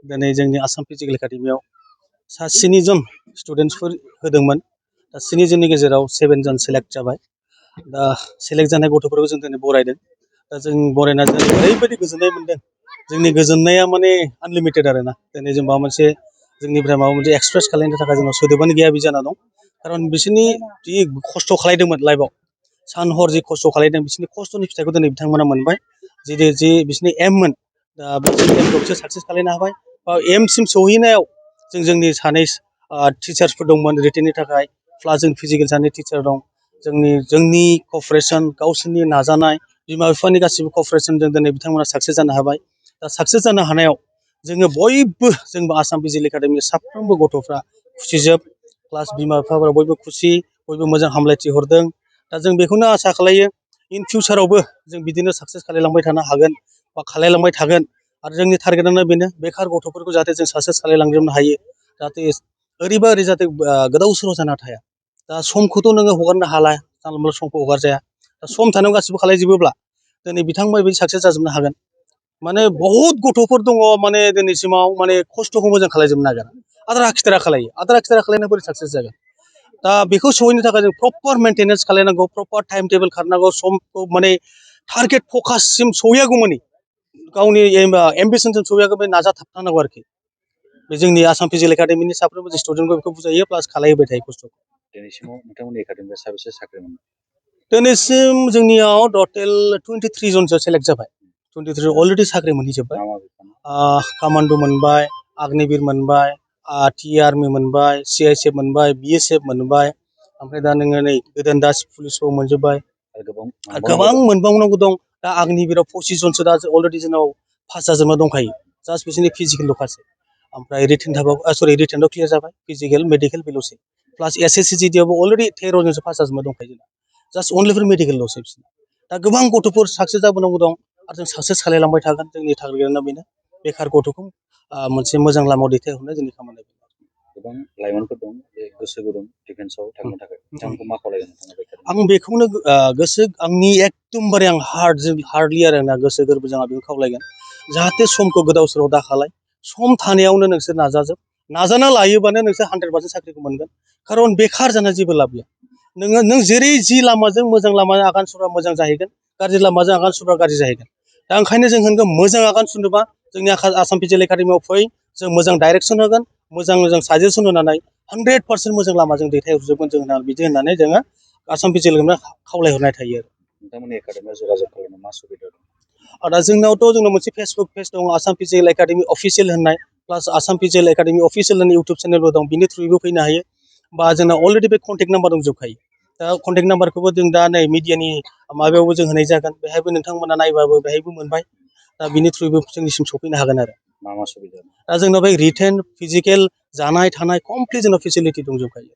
दिनै जोंनि आसाम फिजिकेल एकाडेमियाव सा 7 जन स्टुडेन्टसफोर होदोंमोन। दा 7 जननि गेजेराव 7 जन सेलेक्ट जाबाय। दा सेलेक्ट जानाय गथ'फोरखौ जों दिनै बरायदों। दा जों बरायना जों ओरैबायदि गोजोननाय मोनदों। जोंनि गोजोननाया माने आनलिमिटेड आरोना। दिनै जों माबा मोनसे जोंनिफ्राय माबा मोनसे एक्सप्रेस खालामनो थाखाय जोंनाव सोदोबानो गैया बिदि जाना दं। खारन बिसोरनि जि खस्थ' खालायदोंमोन लाइफआव, सान हर जि खस्थ' खालायदों, बिसोरनि खस्थ'नि फिथाइखौ दिनै बिथांमोना मोनबाय। जि बिसोरनि एममोन, दा बिसोरनि एमखौ बिसोर साक्सेस खालायनो हाबाय। बा एमसिम सौहैनायाव जोंनि सानै टिचार्सफोर दंमोन रिटेननि थाखाय, प्लास जों फिजिकेल सानै टिचार दं। जोंनि क'पारेसन, गावसोरनि नाजानाय, बिमा बिफानि गासिबो क'पारेसनजों दिनै बिथांमोना साक्सेस जानो हाबाय। दा साक्सेस जानो हानायाव जोङो बयबो, जोंबो आसाम फिजिकेल एकाडेमिनि साफ्रोमबो गथ'फ्रा खुसिजोब। प्लास बिमा बिफाफोरा बयबो खुसि, बयबो मोजां हामलायथि हरदों। दा जों बेखौनो आसा खालायो इन फिउचारावबो जों बिदिनो साक्सेस खालायलांबाय थानो हागोन बा खालायलांबाय थागोन। आरो जोंनि टारगेटआनो बेनो, बेखार गथ'फोरखौ जाहाथे जों साक्सेस खालायलांजोबनो हायो। जाहाथे ओरैबा ओरै जाहाथे गोदाव सोराव जाना थाया। दा समखौथ' नोङो हगारनो हाला, जानला मोनला समखौ हगारजाया। दा सम थानायाव गासिबो खालायजोबोब्ला दिनै बिथांमोना बिदि साक्सेस जाजोबनो हागोन। माने बहुद गथ'फोर दङ माने दिनैसिमाव माने खस्थ'खौ मोजां खालायजोबनो नागिरा, आद्रा खिद्रा खालायो। आद्रा खिद्रा खालायना बोरै साक्सेस जागोन? दा बेखौ सहैनो थाखाय जों प्रपार मेनटेनेन्स खालायनांगौ, प्रपार टाइम टेबोल खारनांगौ, समखौ माने टारगेट फकाससिम सहैयागौमानि, गावनि एम्बिसनसिम सहैयागौमानि नाजाथाबनांगौ आरोखि। बे जोंनि आसाम फिजिकेल एकाडेमिनि साफ्रोमबो स्टुडेन्टखौ बेखौ बुजायो, प्लास खालायहोबाय थायो खस्थ'खौ। दिनैसिमाव नोंथांमोननि एकाडेमियाव साबेसे साख्रि मोनदों? दिनैसिम जोंनियाव टटेल 23 जनसो सेलेक्ट जाबाय। 23 अलरेडि साख्रि मोनहैजोब्बाय। कामान्ड' मोनबाय, आग्नेबिर मोनबाय, TARMY मोनबाय, CISF मोनबाय, BSF मोनबाय। ओमफ्राय दा नोङो नै गोदान दा पुलिसबो मोनजोब्बाय। गोबां मोनबावनांगौ दं। दा आग्नेबिराव 25 जनसो दा अलरेडि जोंनाव पास जाजोबना दंखायो। जास्ट बिसोरनि फिजिकेलल'खासै। ओमफ्राय रिटेनथ' क्लियार जाबाय, फिजिकेल मेडिकेल बेल'सै। प्लास SSCGDयावबो अलरेडि 13 जनसो पास जाजोबना दंखायो। जास्ट अनलि फर मेडिकेलल'सै बिसोरना। दा गोबां गथ'फोर साक्सेस जाबोनांगौ दं आरो जों साक्सेस खालायलांबाय थागोन। जोंनि टारगेटआनो बेनो, बेखार गथ'खौ मोनसे मोजां लामायाव दैथायहरनाय जोंनि खामानि। गोबां लाइमोनफोर दं जे गोसो गुदुं डिफेन्सआव थांनो थाखाय, बिथांमोनखौ मा खावलायगोन नोंथाङा? आं बेखौनो आंनि एकदमबारे आं हार्डलि आरो ना गोसो गोरबोजों आं बेखौ खावलायगोन, जाहाथे समखौ गोदाव सोराव दाखालाय। सम थानायावनो नोंसोर नाजाजोब, नाजाना लायोबानो नोंसोर 100% साख्रिखौ मोनगोन। खारन बेखार जाना जेबो लाब गैया। नों जेरै जि लामाजों मोजां लामाजों आगान सुरबा मोजां जाहैगोन, गाज्रि लामाजों आगान सुरबा गाज्रि जाहैगोन। दा ओंखायनो जों होनगोन, मोजां आगान सुरनोबा जोंनि आसाम फिजिकेल एकाडेमियाव फै, जों मोजां डाइरेक्सन होगोन, मोजां साजेसन होनानै 100% मोजां लामाजों दैथायहरजोबगोन जों बिदि होननानै जोङो आसाम फिजिकेल एकाडेमियाव खावलायहरनाय थायो आरो। नोंथांमोननि एकाडेमियाव जगाजग खालामनो मा सुबिदा दं? दा जोंनाव मोनसे फेसबुक पेज दं, आसाम फिजिकेल एकाडेमि अफिसियेल होननाय, प्लास आसाम फिजिकेल एकाडेमि अफिसियेल होननाय इउटुब चेनेलबो दं। बिनि थ्रुयैबो फैनो हायो। बा जोंना अलरेडि बे कन्टेक्ट नाम्बार दंजोबखायो। दा कन्टेक्ट नाम्बारखौबो जों दा नै मिडियानि माबायावबो जों होनाय जागोन। बेहायबो नोंथांमोना नायबाबो बेहायबो मोनबाय। दा बिनि थ्रुयैबो जोंनिसिम सफैनो हागोन आरो। मा सुबिदा? दा जोंनाव बे रिटेन, फिजिकेल, जानाय थानाय कमप्लिट जोंनाव फेसिलिटि दंजोबखायो।